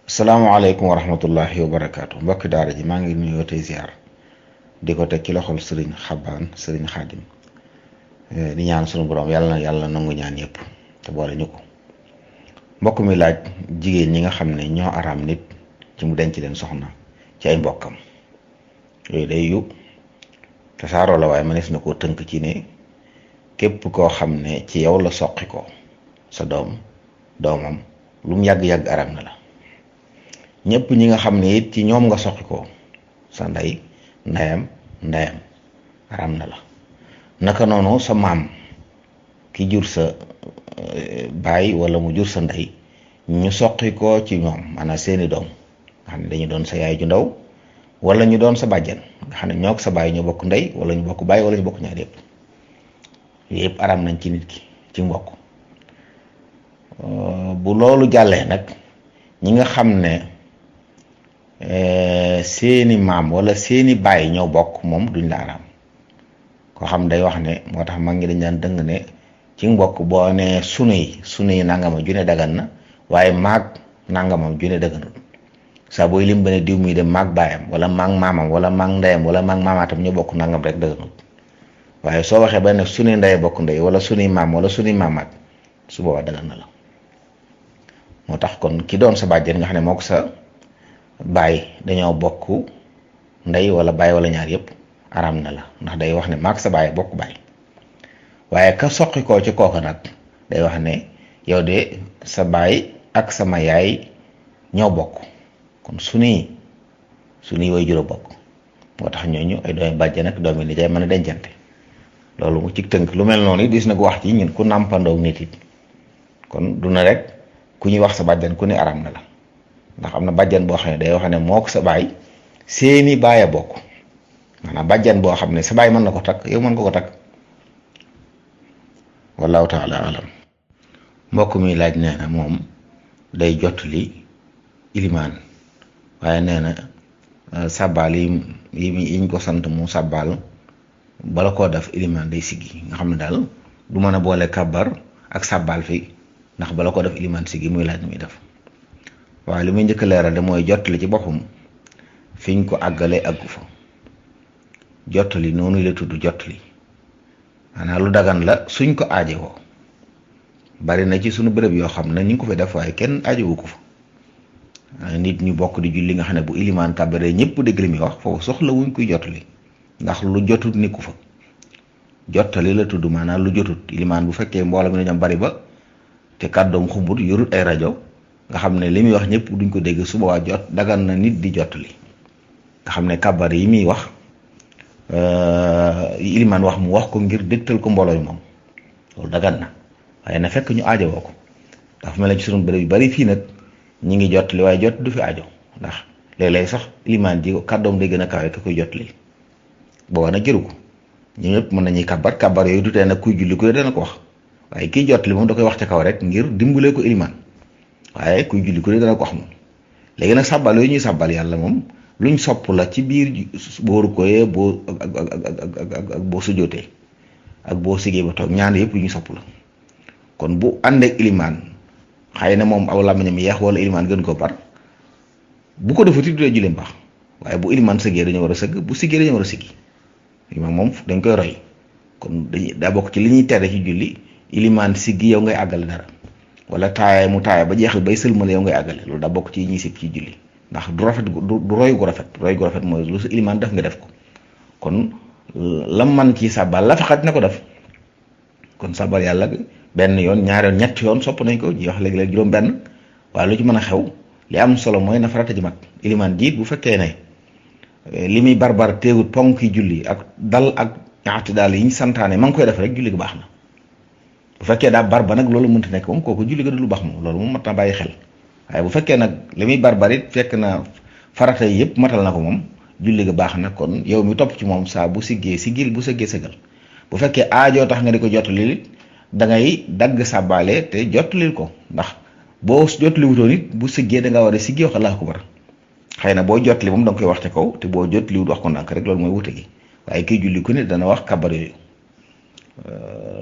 salaamaaleykum wa rahmatullahi wa barakaatu mbokki daara ji maa ngi nuyoo tey ziar di ko teg ci loxol sëriñ xabaan sëriñ xaadim di ñaan sunu borom yàlla na yàlla nangu ñaan yëpp te boole ñu ko. mbokk mi laaj jigéen ñi nga xam ne ñoo araam nit ci mu denc leen soxna ci ay mbokkam yooyu day yu tasaaroo la waaye mënees na koo tënk ci ne képp koo xam ne ci yow la soqi ko sa doomam lu mu yàgg-yàgg araam na la. ñëpp ñi nga xam ne it ci ñoom nga soqi ko sa ndeyam aram na la. naka noonu sa maam ki jur sa baay wala mu jur sa ndey ñu soqi ko ci ñoom maanaam seeni doom nga xam ne dañu doon sa yaay ju ndaw wala ñu doon sa bàjjen nga xam ne ñoo sa baay ñu bokk ndey wala ñu bokk baay wala ñu bokk ñaar yëpp aram nañ ci nit ki ci mbokk. bu loolu jàllee nag ñi nga xam ne seeni maam wala seeni baay ñoo bokk moom duñ la araam. koo xam day wax ne moo tax mag ngi dañ daan dëng ne ci mbokk boo ne sunuy nangamam junne dagan na waaye maag nangamam junne daganul saa booy lim ba ne diw muy dem maag baayam wala maag maamam wala maag ndeyam wala maag maamaatam ñoo bokk nangam rek daganul waaye soo waxee ba ne sunuy ndey bokk ndey wala sunuy maam wala sunuy maamaat su boobaa dagan na la. moo tax kon ki doon sa bàjjen nga xam ne moo ko sa baay dañoo bokk ndey wala baay wala ñaar yëpp araam na la ndax day wax ne maag sa baay bokk baay waaye ka soqi koo ci kooka nag day wax ne yow de sa baay ak sama yaay ñoo bokk kon suñuy way jur a bokk moo tax ñooñu ay doomi bàjjen ak doomi nijaay mën a dencante loolu mu ci tënk lu mel noonu it dis nag wax ci ñun ku nàmpandoog nit it kon du na rek ku ñuy wax sa bàjjen ku ne araam na la ndax am na bàjjen boo xam ne day wax ne moo ko sa baay seeni baay a bokk maanaam bàjjan boo xam ne sa baay mën na ko takk yow mën nga ko takk wallahu taala alam. mbokk mi laaj nee na moom day jot li ilimaan waaye nee na sàbbaal yiñ ko sant mu sàbbaal bala koo def ilimaan day siggi nga xam ne daal du mën a boole kàbbar ak sàbbaal fi ndax bala ko def ilimaan siggi muy laaj muy def waaye li muy njëkk leeral de mooy jottali ci boppam fiñ ko àggale àggu fa jottali noonu la tudd jottali maanaam lu dagan la suñ ko aajowoo bari na ci sunu bërëb yoo xam ne ñu ngi ko fi def waaye kenn aajowu ko fa nit ñu bokk di julli nga xam ne bu ilimaan kàbbaree ñëpp dégg li muy wax foofu soxla wuñ koy jottali ndax lu jotut nekku fa jottali la tudd maanaam lu jotut ilimaan bu fekkee mbooloo mi dañoo bari ba te kàddoom xumbut yorut ay rajo nga xam ne li muy wax ñëpp duñ ko dégg su boobaa jot dagan na nit di jottali nga xam ne kàbbar yi muy wax ilimaan wax mu wax ko ngir dégtal ko mbooloo moom loolu dagan na waaye na fekk ñu aajowoo ko dafa mel ne ci sunu béréb yu bari fii nag ñi ngi jottali waaye jot du fi aajo ndax léeg-léeg sax ilimaan ji kàddoom day gën a kawe ka koy jottali booba nag jëru ko ñu ñëpp mën nañuy kàbbar yooyu du tee nag kuy julli ko dana ko wax waaye kiy jottali moom da koy wax ca kaw rek ngir dimbalee ko ilimaan waaye kuy julli ko dana ko wax moom léegi nag sàbbal yooyu ñuy sàbbal yàlla moom luñ sopp la ci biir booru koyee boo ak boo sujjootee ak boo sigee ba toog ñaan yëpp yu ñu sopp la kon bu àndeek ilimaan xëy na moom aw làmmiñam yeex wala ilimaan gën ko par bu ko defati du dee julleem baax waaye bu ilimaan sëggee dañoo war a sëgg bu siggee dañoo war a siggi ilimaan moom dañ koy roy kon daa bokk ci li ñuy tere ci julli ilimaan siggi yow ngay àggale dara wala taaya mu taaya ba jeexal bay sëlmal yow ngay àggale loolu daa bokk ci ñuy sib ci julli ndax du rafet du roy gu rafet mooy lu sa ilimaan def nga def ko kon lam man ci sàbbal la faxat na ko def kon sàbbal yàlla benn yoon ñaari yoon ñetti yoon sopp nañ ko ñuy wax léegi-léegi juróom benn waaye lu ci mën a xew li am solo mooy na farata ji mat ilimaan jiit bu fekkee ne li muy barbar teewut ponk yi julli ak dal ak ñaati daal yi ñu santaane ma ngi koy def rek julli gi baax na bu fekkee daa barba nag loolu mënta nekk moom kooku julli ga du lu baax moom loolu moom mat na bàyyi xel waaye bu fekkee nag li muy barbar it fekk na farata yi yëpp matal na ko moom julli ga baax na kon yow mi topp ci moom saa bu siggee siggil bu sëggee sëggal bu fekkee aajoo tax nga di ko jottali da ngay dagg sàbbaale te jottalil ko, ndax boo jottali wutoon it bu siggee da nga war a siggi wax allahu akbar. xëy na boo jottali moom da nga koy wax ca kaw, te boo jottali wut wax ko ndànk rek, loolu mooy wute gi. waaye kiy julli ku ne dana wax kabar yooyu.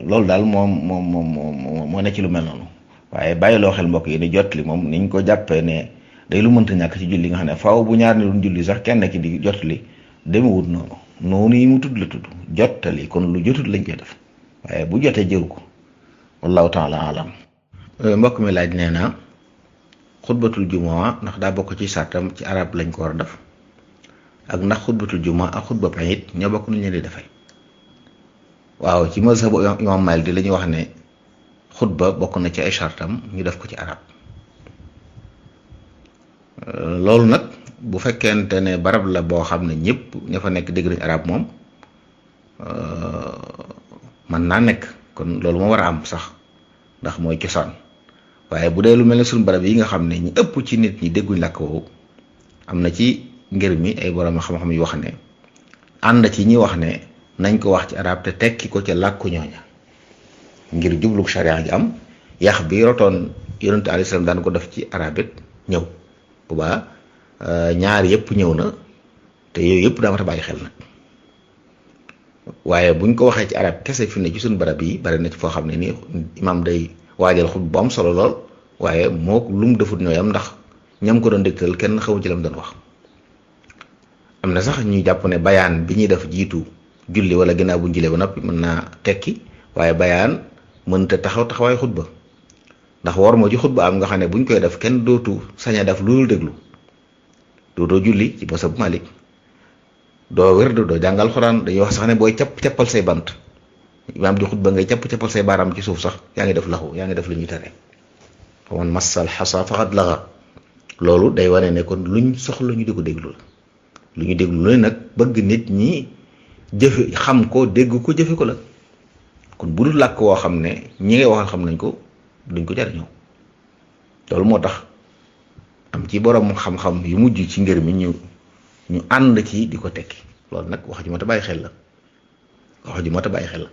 loolu daal moo ne ci lu mel noonu. waaye bàyyiloo xel mbokk yi ni jottali moom niñ ko jàppee ne day lu mënta ñàkk ci julli nga xam ne faaw bu ñaar ne doon julli sax kenn ki di jottali demewut noonu yi mu tudd la tudd jottali, kon lu jotut lañ koy def waaye bu jotee jëru ko. wallahu taala alam. mbokk mi laaj nee na xutbatul jumaa ndax daa bokk ci sàttam ci arab lañ ko war a def, ak ndax xutbatul jumaa ak xutba it ñoo bokk nuñ leen di defee. waaw ci mazhabu imam Maalik di la ñuy wax ne xutba bokk na ci ay sàttam ñu def ko ci arab. loolu nag bu fekkente ne barab la boo xam ne ñëpp ña fa nekk dégg nañ arab moom mën naa nekk, kon loolu moo war a am sax ndax mooy cosaan. waaye bu dee lu mel ne suñu barab yi nga xam ne ñi ëpp ci nit ñi dégguñ làkk woowu, am na ci ngir mi ay borom xam-xam yu wax ne ànd ci ñi wax ne nañ ko wax ci arab te tekki ko ca làkku ñooña ngir jublu sharia ji am yax bi rotoon yonente alayhi salaam daan ko def ci arab it ñëw bu baax ñaar yëpp ñëw na te yooyu yëpp daa mat a bàyyi xel nag. waaye buñ ko waxee ci arab kese fi ne ci suñu barab yi bari na ci foo xam ne nii imaam day waajal xutba bu am solo lool, waaye moo lu mu defut ñooy am ndax ñam ko doon dégtal kenn xamu ci lam doon wax. am na sax ñuy jàpp ne bayaan bi ñuy def jiitu julli wala ginnaaw bu njëlee ba noppi mën naa tekki, waaye bayaan mënta taxawaayu xutba ndax war moo ci xutba am nga xam ne buñ koy def kenn dootu sañ a def loolu déglu. dootoo julli ci masab Malik, doo wér doo jàngal xuraan, dañuy wax sax ne booy cappal say bant imaam di xutba ngay cappal say baaraam ci suuf sax yaa ngi def laxu, yaa ngi def lu ñuy tere. man massal xasa faxat laxa, loolu day wane ne kon luñ soxla ñu di ko déglu la. lu ñu déglu lu ne nag bëgg nit ñi jëfe xam ko dégg ko jëfe ko la. kon bu dul làkk woo xam ne ñi ngay waxal xam nañ ko duñ ko jariñoo. loolu moo tax am ci borom xam-xam yu mujj ci ngir mi ñu ànd ci di ko tekki. loolu nag wax ju mat a bàyyi xel la, wax ju mat a bàyyi xel la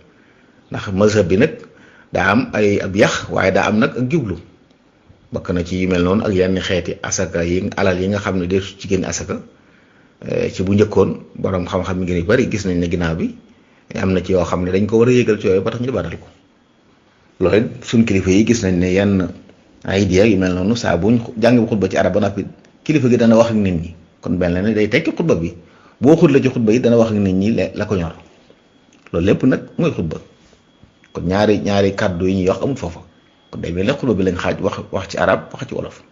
ndax mazhab bi nag daa am ab yax, waaye daa am nag ak jublu. bokk na ci yu mel noonu ak yenn xeeti asaka yi alal yi nga xam ne deesu ci génn asaka. ci bu njëkkoon borom xam-xam yi ngeen bari gis nañ ne ginnaaw bi am na ci yoo xam ne dañ ko war a yëgal ci yooyu ba tax ñu baral ko. loolu it suñ kilifa yi gis nañ ne yenn ay diya yu mel noonu saa buñ jàng bu xutba ci arab ba noppi kilifa gi dana wax ak nit ñi, kon mel na ne day tekki xutba bi. boo xut la ci xutba yi dana wax ak nit ñi la ko ñor. loolu lépp nag mooy xutba. kon ñaari kàddu yi ñuy wax amul foofa, kon day mel ne xutba bi lañ xaaj wax ci arab wax ci wolof.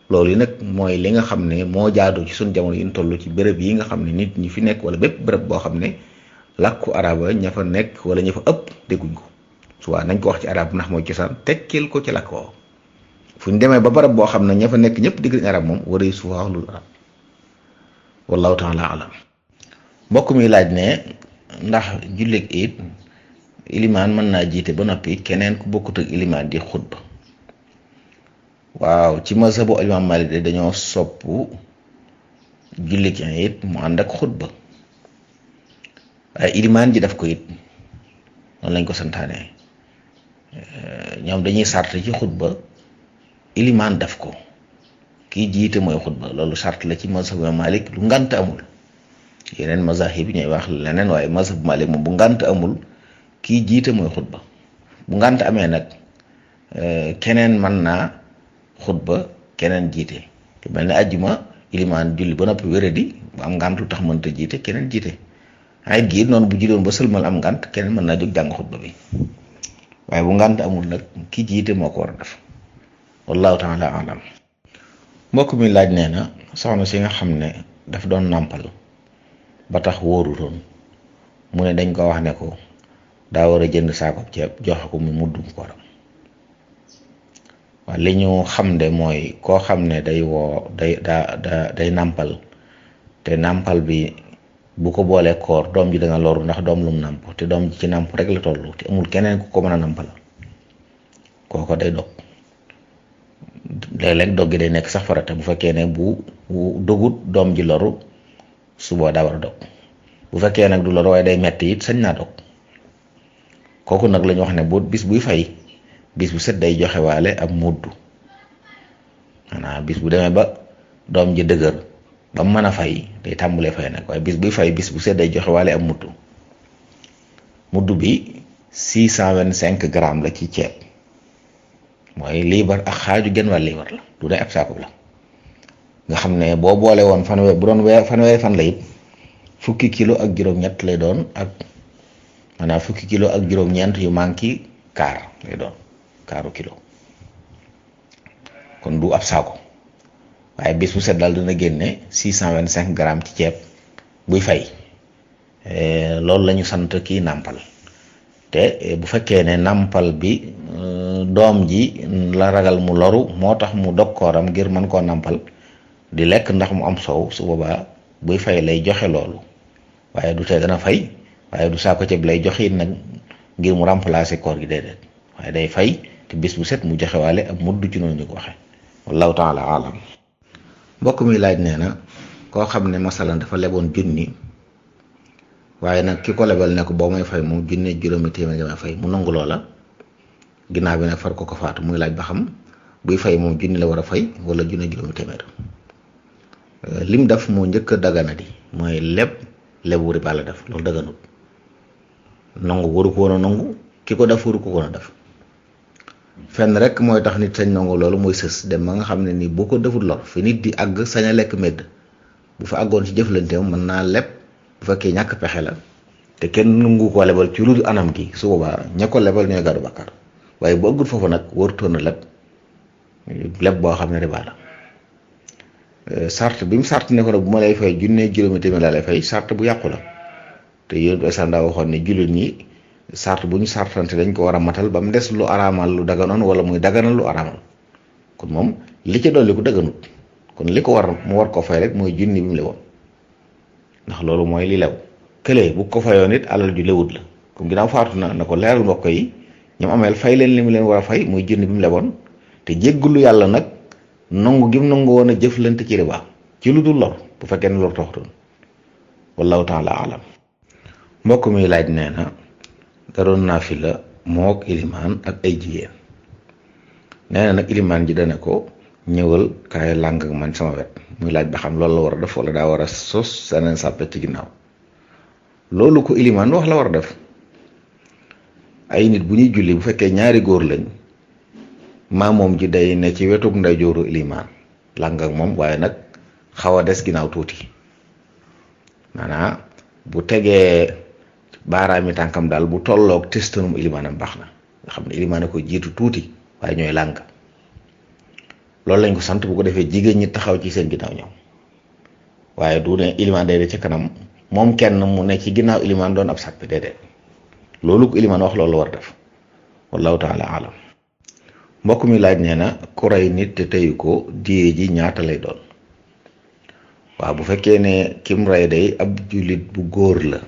loolu yi nag mooy li nga xam ne moo jaadu ci suñ jamono yi ñu toll ci béréb yi nga xam ne nit ñi fi nekk wala bépp béréb boo xam ne làkku araba ña fa nekk wala ña fa ëpp dégguñ ko. suwaa nañ ko wax ci arab ndax mooy cosaan tekkil ko ci làkk woo. fu ñu demee ba barab boo xam ne ña fa nekk ñëpp dégg nañ arab moom waree su wax lul arab. wallahu taala alam. mbokk mi laaj ne ndax jullit it ilimaan mën naa jiite ba noppi keneen ku bokkut ak ilimaan di xutba. waaw ci mazhabu imam Malik de dañoo sopp jullit it mu ànd ak xutba, waaye ilimaan ji def ko it noonu lañ ko santaane. ñoom dañuy sart ci xutba ilimaan def ko, kii jiite mooy xutba. loolu sart la ci mazhabu imam Malik lu ngant amul. yeneen mazahib yi ñooy wax leneen, waaye mazhabu Malik moom bu ngant amul kii jiite mooy xutba. bu ngant amee nag keneen mën naa xutba keneen jiite. te mel ne ajjuma ilimaan julli ba noppi wéradi bu am ngant lu tax mënta jiite keneen jiite. ayit gi noonu bu julloon ba sëlmal am ngant keneen mën naa jóg jàng xutba bi, waaye bu ngant amul nag ki jiite moo ko war a def. wallahu taala alam. mbokk mi laaj nee na soxna si nga xam ne daf doon nàmpal ba tax wóorutoon, mu ne dañ ko wax ne ko daa war a jënd saako ceeb joxe ko mu muddum kooram. waaw li ñu xam de mooy koo xam ne day nàmpal te nàmpal bi bu ko boolee koor doom ji dana loru ndax doom lum nàmp te doom ji ci nàmp rek la toll te amul keneen ku ko mën a nàmpal, kooko day dog. léeg-léeg dog gi day nekk sax farata bu fekkee ne bu dogut doom ji loru su boo daa war a dog. bu fekkee nag du loru waaye day metti it sañ naa dog. kooku nag la ñu wax ne bu bis buy fay bis bu set day joxe waale ab mudd maanaam bis bu demee ba doom ji dëgër ba mën a fay day tàmbulee fay nag waaye bis buy fay bis bu set day joxe waale ab mudd bi 625 grammes la ci ceeb mooy liibar ak xaaju genn wàll liibar la du dee ab saako la nga xam ne boo boole woon fanweer bu doon fanweeri fan la it fukki kilo ak juróom-ñett lay doon ak maanaam fukki kilo ak juróom-ñeent yu manqué kaar lay doon kaaru kilo kon du ab saako waaye bis bu set daal dina génne 625 grammes ci ceeb buy fay loolu la ñu sant kii nàmpal te bu fekkee ne nàmpal bi doom ji la ragal mu loru moo tax mu dog kooram ngir mën koo nàmpal di lekk ndax mu am soow su boobaa buy fay lay joxe loolu waaye du tee dana fay waaye du saako ceeb lay joxe it nag ngir mu remplacer koor gi déedéet waaye day fay te bis bu set mu joxe waale ab mudd ci noonu ñu ko waxee wallahu taala alam. mbokk mi laaj nee na koo xam ne masalan dafa leboon junni waaye nag ki ko lebal ne ko boo may fay moom junne juróomi téeméer nga may fay mu nangu loola ginnaaw bi nag far ko faatu muy laaj ba xam buy fay moom junni la war a fay wala junne juróomi téeméer lim def moo njëkk a dagana di mooy lebu riba la def loolu daganut nangu waru ko woon a nangu ki ko def waru ko woon a def fenn rek mooy tax nit sañ nangu loolu mooy sës dem ba nga xam ne nii boo ko deful lor fi nit di àgg sañ a lekk medd bu fa àggoon ci jëflanteem mën naa leb bu fekkee ñàkk pexe la te kenn nangu ko lebal ci lu anam gi su boobaa ña ko lebal ñooy gàddu bàkkaar waaye bu ëggul foofu nag warutoon a leb boo xam ne riba la sart bi mu sart ne ko nag bu ma lay fay junne juróomi téeméer laa lay fay sart bu yàqu la te yéen bi sanda waxoon ne jullit ñi sart bu ñu sartante dañ ko war a matal ba mu des lu araamal lu daganoon wala muy daganal lu araamal kon moom li ca dolli ko daganut kon li ko war mu war ko fay rek mooy junni bi mu lewoon ndax loolu mooy li lew kële bu ko fayoon it alal ju lewut la comme ginnaaw faatu na ko leeral mbokk yi ñoom ameel fay leen li mu leen war a fay muy junni bi mu leboon te jéggulu yàlla nag nangu gi mu nangu woon a jëflante ci riba ci lu dul lor bu fekkee ne lor taxutoon wallahu taala alam. mbokk mi laaj nee na daroon naa fi la mook ilimaan ak ay jigéen nee na nag ilimaan ji dane ko ñëwal kaay làng ak man sama wet muy laaj ba xam loolu la war a def wala daa war a sos seneen sàppe ci ginnaaw loolu ko ilimaan wax la war a def ay nit bu ñuy julli bu fekkee ñaari góor lañ moom ji day ne ci wetug ndeyjooru ilimaan làng ak moom waaye nag xaw a des ginnaaw tuuti maanaam bu tegee baaraami tànkam daal bu tolloog testanum ilimaanam baax na nga xam ne ilimaan a ko jiitu tuuti waaye ñooy làng loolu lañ ko sant bu ko defee jigéen ñi taxaw ci seen ginnaaw ñoom waaye du ne ilimaan day de ci kanam moom kenn mu ne ci ginnaaw ilimaan doon ab sàppi déedéet loolu ko ilimaan wax loolu war def wallahu taala alam. mbokk mi laaj nee na ku rey nit te teyu ko diye ji ñaata lay doon waaw bu fekkee ne kim rey day ab jullit bu góor la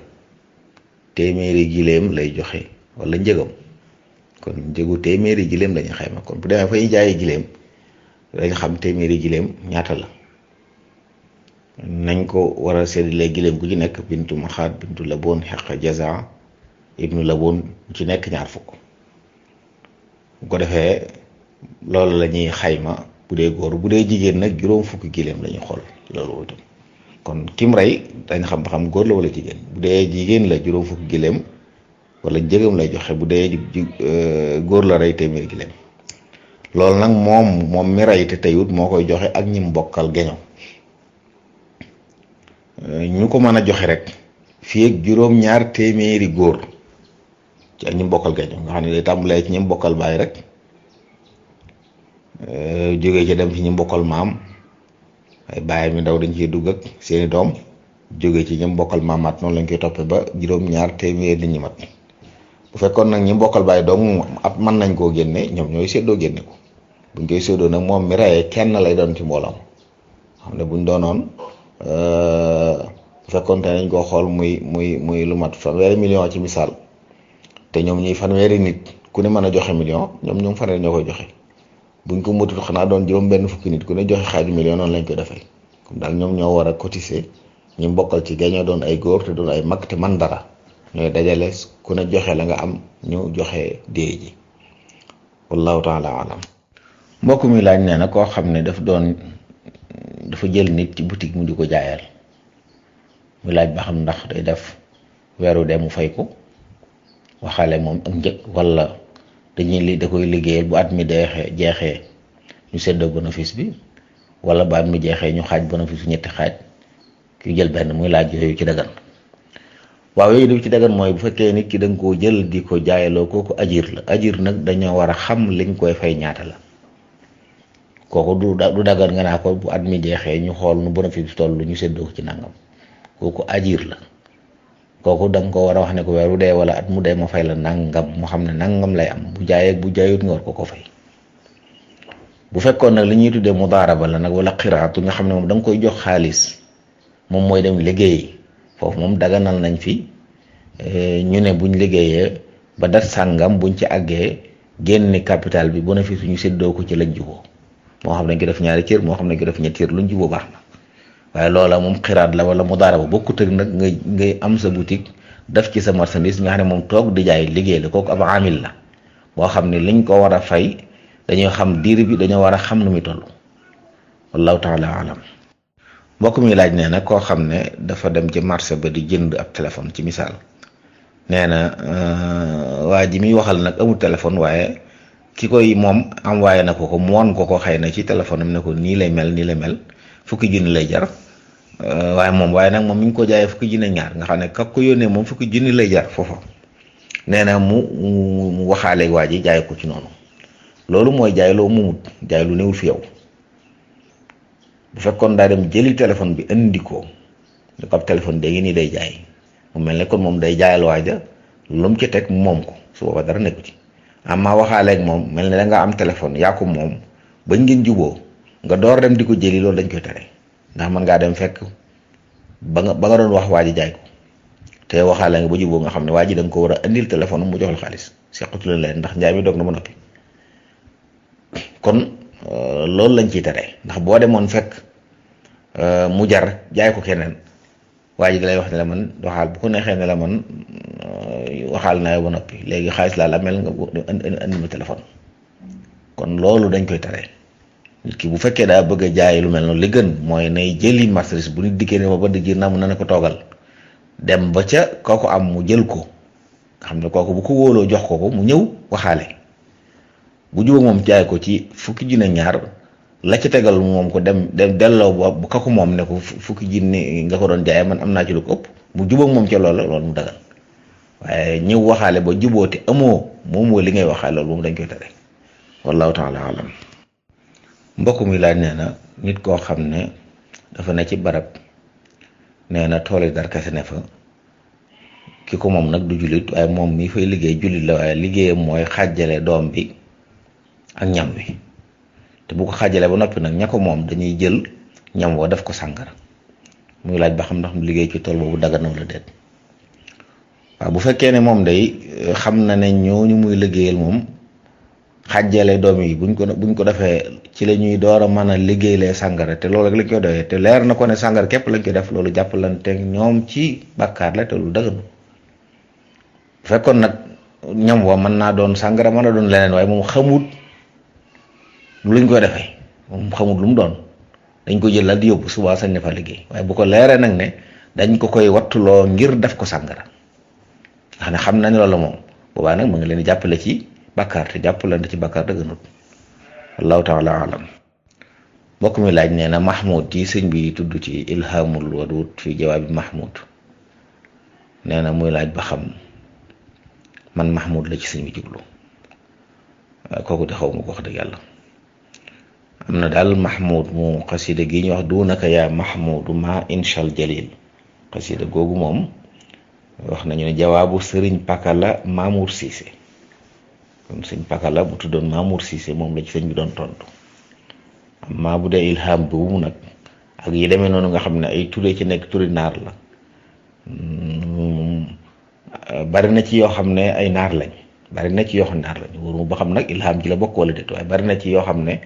téeméeri giléem lay joxe wala njëgam kon njëgu téeméeri giléem lañu xayma kon bu demee fa ñu jaayee giléem dañ xam téeméeri giléem ñaata la nañ ko war a séddalee giléem gu ci nekk bintu maxaat bintu laboon xeq jaza ibnu laboon ci nekk ñaar fukk bu ko defee loolu la ñuy xayma bu dee góor bu dee jigéen nag juróom fukki giléem la ñuy xool loolu itam kon kim rey dañ xam ba xam góor la wala jigéen bu dee jigéen la juróom fukki giléem wala njëgam lay joxe bu dee góor la rey téeméeri giléem loolu nag moom mi rey te teyut moo koy joxe ak ñi mbokkal geño ñu ko mën a joxe rek fii ak juróom-ñaar téeméeri góor ci ak ñi mbokkal geño nga xam ne day tàmbalee ci ñi mbokkal baay rek jógee ci dem ci ñi mbokkal maam ay baay mi ndaw dañ ciy dugg ak seeni doom jógee ci ñi mbokkal maamaat noonu lañ koy toppee ba juróom-ñaar téeméer li ñi mat bu fekkoon nag ñi mbokkal baay dong ab mën nañ koo génne ñoom ñooy séddoo génne ko buñ koy séddoo nag moom mi reyee kenn lay doon ci mbooloom xam ne buñ doonoon bu fekkoon te nañ koo xool muy lu mat fanweeri million ci misaal te ñoom ñuy fanweeri nit ku ne mën a joxe million ñoom fanweeri ñoo koy joxe buñ ko mutul xanaa doon juróom benn fukki nit ku ne joxe xaaju million noonu lañ koy defee comme daal ñoom ñoo war a cotiser ñu mbokkal ci gañoo doon ay góor te doon ay mag te man dara ñooy dajale ku ne joxe la nga am ñu joxe dee ji wallahu taala alam. mbokk mi laaj nee na koo xam ne dafa jël nit ci boutique mu di ko jaayal mu laaj ba xam ndax day def weeru dee mu fay ko waxaale moom ak njëg wala da koy liggéeyal bu at mi jeexee ñu seddoo bénéfice bi wala bu at mi jeexee ñu xaaj bénéfice bi ñetti xaaj ki jël benn muy laaj yooyu ci dagan. waaw yooyu du ci dagan mooy bu fekkee nit ki da nga koo jël di ko jaayaloo kooku ajir la. ajir nag dañoo war a xam liñ koy fay ñaata la kooku du dagan nga naa ko bu at mi jeexee ñu xool nu bénéfice bi toll ñu séddoo ko ci nangam kooku ajir la. kooku da nga ko war a wax ne ko weeru dee wala at mu dee ma fay la nangam mu xam ne nangam lay am bu jaayee bu jaayut nga war ko fay. bu fekkoon nag li ñuy tuddee mudaaraba la nag wala xiraatu nga xam ne moom da nga koy jox xaalis moom mooy dem liggéey foofu moom daganal nañ fi ñu ne buñ liggéeyee ba dat sàngam buñ ci àggee génne capital bi bénéfice ñu séddoo ko ci lañ juboo moo xam ne ko def ñaari cër moo xam ne ko def ñetti cër luñ juboo baax na. waaye loola moom xiraat la wala mudaaraba bokkut ak nag ngay am sa boutique def ci sa marchandise nga xam ne moom toog di jaay liggéey la kooku ab amil la boo xam ne liñ ko war a fay dañoo xam diir bi dañoo war a xam nu muy toll wallahu taala alam. mbokk mi laaj nee na koo xam ne dafa dem ci marché ba di jënd ab téléphone ci misaal nee na waa ji muy waxal nag amul téléphone waaye ki koy moom envoyé na ko mu won ko xëy na ci téléphone am ne ko nii lay mel fukki junni lay jar waaye nag moom mi ngi ko jaayee fukki junni ñaar nga xam ne kak ko yónnee moom fukki junni lay jar foofa nee na mu waxaale waa ji jaay ko ci noonu loolu mooy jaay loo mumut jaay lu newul fi yow. bu fekkoon daa dem jëli téléphone bi indi ko da ko ab téléphone léegi nii day jaay mu mel ne kon moom day jaayal waaja lu mu ci teg moom ko su booba dara nekku ci amma waxaaleeg moom mel ne da nga am téléphone yaa ko moom bañ ngeen juboo nga door dem di ko jëli loolu dañ koy tere ndax mën ngaa dem fekk ba nga doon wax waa ji jaay ko te waxaale nga ba juboo nga xam ne waa ji da nga ko war a indil téléphone mu jox la xaalis seqatu la leen ndax njaay mi doog na ba noppi kon loolu lañ ciy tere ndax boo demoon fekk mu jar jaay ko keneen waa ji dalay wax ne la man waxaal bu ko neexee ne la man waxaal naa ba noppi léegi xaalis laa la mel nga indi ma téléphone kon loolu dañ koy tere. nit ki bu fekkee daa bëgg a jaay lu mel noonu li gën mooy nay jëli marchandise bu nit dikkee ne ma ba dëgg na mu na ne ko toogal dem ba ca kooku am mu jël ko nga xam ne kooku bu ko wóoloo jox ko mu ñëw waxaale bu jubóo moom jaay ko ci fukki junne ñaar la ca tegal moom ko dem delloo bu kaku moom ne ko fukki junne nga ko doon jaayee man am naa ci lu ko ëpp bu jubóo moom ca loolu mu dagal waaye ñëw waxaale ba jubóo te amoo moom mooy li ngay waxaale loolu moom dañ koy tere wallahu taala alam. mbokk mi laaj nee na nit koo xam ne dafa ne ci barab nee na tool yi darkase ne fa ki ko moom nag du jullit waaye moom mi fay liggéey jullit la waaye liggéeyam mooy xàjjale doom bi ak ñam wi te bu ko xàjjalee ba noppi nag ña ko moom dañuy jël ñam woo def ko sàngara muy laaj ba xam ndax mu liggéey ci tool boobu dagan na wala déet. waaw bu fekkee ne moom day xam na ne ñooñu muy liggéeyal moom xàjjale doom yi buñ ko defee ci la ñuy door a mën a liggéeylee sàngara te loolu rek lañ koy doyee te leer na ko ne sàngara képp lañ koy def loolu jàppalante ñoom ci bàkkaar la te lu dëgg bu fekkoon nag ñam wa mën naa doon sàngara mën a doon leneen waaye moom xamut luñ koy defee moom xamut lu mu doon dañ ko jël la di yóbbu suba sañ ne fa liggéey waaye bu ko leeree nag ne dañ ko koy wattuloo ngir def ko sàngara nga xam ne xam na ne loolu moom boobaa nag mu ngi leen di jàppale ci bàkkaar te jàppalante ci bàkkaar dëgganut wallahu taala alam. mbokk mi laaj nee na mahmud yi sëñ bi tudd ci ilhamul wadud fi jawaabi mahmud nee na muy laaj ba xam man mahmud la ci sëñ bi jublu kooku de xaw ma ko wax dëgg yàlla. am na daal mahmud mu xasida gi ñu wax dunaka yaa mahmudu ma inchal jalil xasida googu moom wax nañu ne jawaabu sëriñ pakala Mamour Cissé kon sëñ pakala bu tuddoon Mamour Cissé moom la ci sëñ bi doon tontu amma bu dee ilham boobu nag ak yi demee noonu nga xam ne ay turé ci nekk turi naar la bari na ci yoo xam ne ay naar lañ bari na ci yoo xam ne naar lañ wóoru ba xam nag ilham ci la bokk wala déet waaye bari na ci yoo xam ne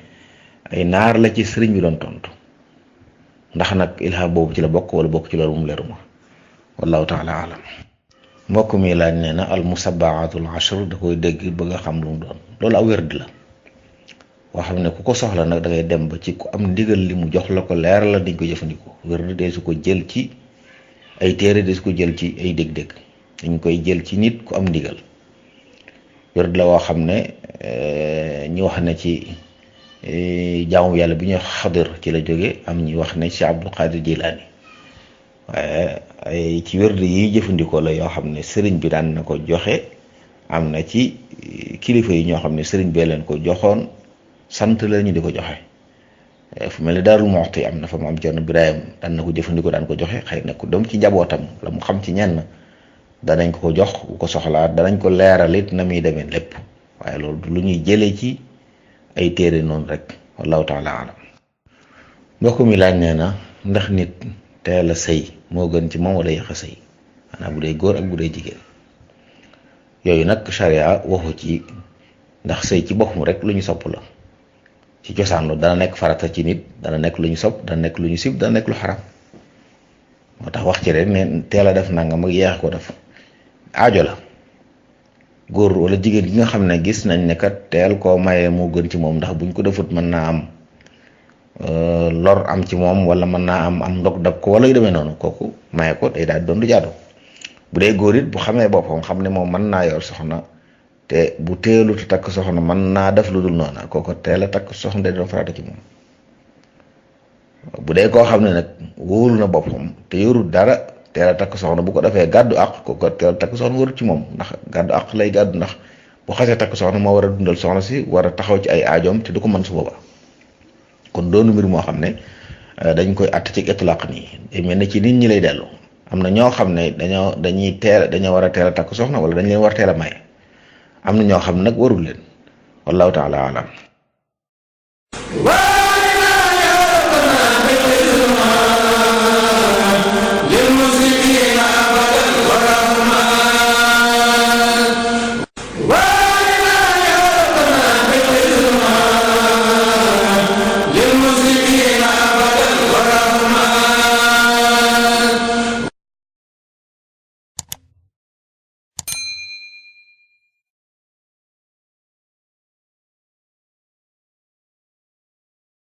ay naar la ci sëriñ bi doon tontu ndax nag ilham boobu ci la bokk wala bokk ci loolu mu leeruma wallahu taala alam. mbokk mi laaj nee na al musabbaatul ashr da koy dégg bëgg a xam lu mu doon loolu aw wérd la boo xam ne ku ko soxla nag da ngay dem ba ci ku am ndigal li mu jox la ko leer la dañ ko jëfandikoo wérd dee su ko jël ci ay téere dee su ko jël ci ay dégg-dégg dañ koy jël ci nit ku am ndigal wérd la woo xam ne ñi wax ne ci jaamu yàlla bi ñuy xadir ci la jóge am ñi wax ne ci Abdul Qadir Jilaani waaye ay ci wérd yi jëfandikoo la yoo xam ne sëriñ bi daan na ko joxe am na ci kilifa yi ñoo xam ne sëriñ bee leen ko joxoon sant la ñu di ko joxe fu mel ni Daarul Muxti am na fa mu am Cerno Birahim daan na ko jëfandikoo daan ko joxe xëy na ku dem ci njabootam la mu xam ci ñenn danañ ko jox bu ko soxlaa danañ ko leeral it na muy demee lépp waaye loolu lu ñuy jëlee ci ay téere noonu rek wallahu taala alam mbokk mi laaj nee na ndax nit teel a sëy moo gën ci moom wala yéex a sëy maanaam bu dee góor ak bu dee jigéen yooyu nag charia waxu ci ndax sëy ci boppam rek lu ñu sopp la ci cosaan lu dana nekk farata ci nit dana nekk lu ñu sopp dana nekk lu ñu sib dana nekk lu xaram moo tax wax ci rek ne teel a def nangam ak yeex ko def aajo la góor wala jigéen gi nga xam ne gis nañ ne kat teel koo mayee moo gën ci moom ndax buñ ko defut mën naa am lor am ci moom wala mën naa am ndog dab ko wala yu demee noonu kooku maye ko day daal doon du jaadu bu dee góor it bu xamee boppam xam ne moom mën naa yor soxna te bu teelut takk soxna mën naa def lu dul noona kooku teel a takk soxna day doon farata ci moom bu dee koo xam ne nag wóolu na boppam te yorul dara teel a takk soxna bu ko defee gàddu àq kooku teel a takk soxna warut ci moom ndax gàddu àq lay gàddu ndax bu xasee takk soxna moo war a dundal soxna si war a taxaw ci ay aajoom te du ko mën su boobaa kon doonu mbir moo xam ne dañ koy att ci itlaq nii day mel ne ci nit ñi lay dellu am na ñoo xam ne dañoo war a teel a takk soxna wala dañ leen war teel a maye am na ñoo xam ne nag warul leen wallahu taala alam